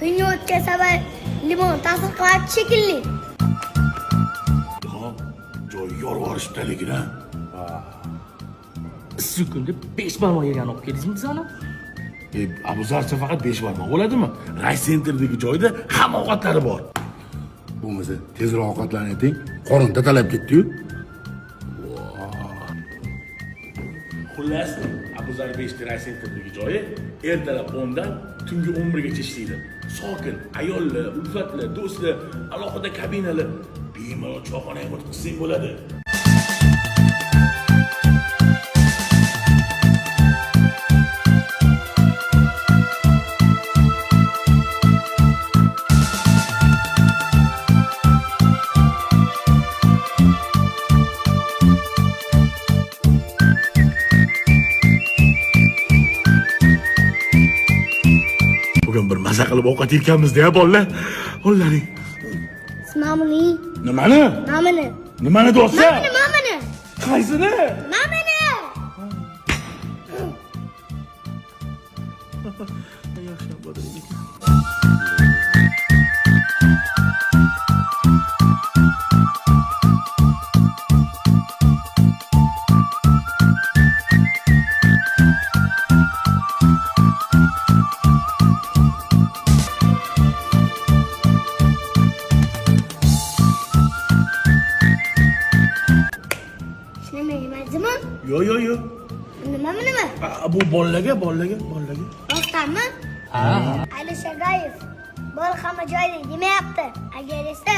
Bunga o'tgan safar limon ta'sir qiladi shekilli. Yo, joyi yorib yuborishibdi lekin ha. Issiq kunda 5 barmoq yegan olib keldingizmi bizani? E, Abuzarcha faqat 5 barmoq bo'ladimi? Rice Center'dagi joyda hamma ovqatlari bor. Bo'lmasa tezroq ovqatlanib yeting, qorin tatalab ketdi-yu. Xullas, Abuzar Beshti Rice Center'dagi joyi ertalab 10 dan tungi 11 gacha ishlaydi. Sokin, ayollar, ulfatlar, do'stlar, alohida kabinalar, bemalol choyxonaga o'tkazsang bo'ladi. Bugun bir maza qilib ovqat yeganmiz-da, bolalar. Qo'llaring. Mamini, Nimani? mamini. Nimani do'stlar? Mamini, mamini. Qaysini? Mamini. Nima yemadimi? Yo, yo, yo. Nima nima? A, bu bolalarga, bolalarga, bolalarga. Rostdanmi? Ha. Alisher Gayev bola hamma joyda yemayapti. Agar esa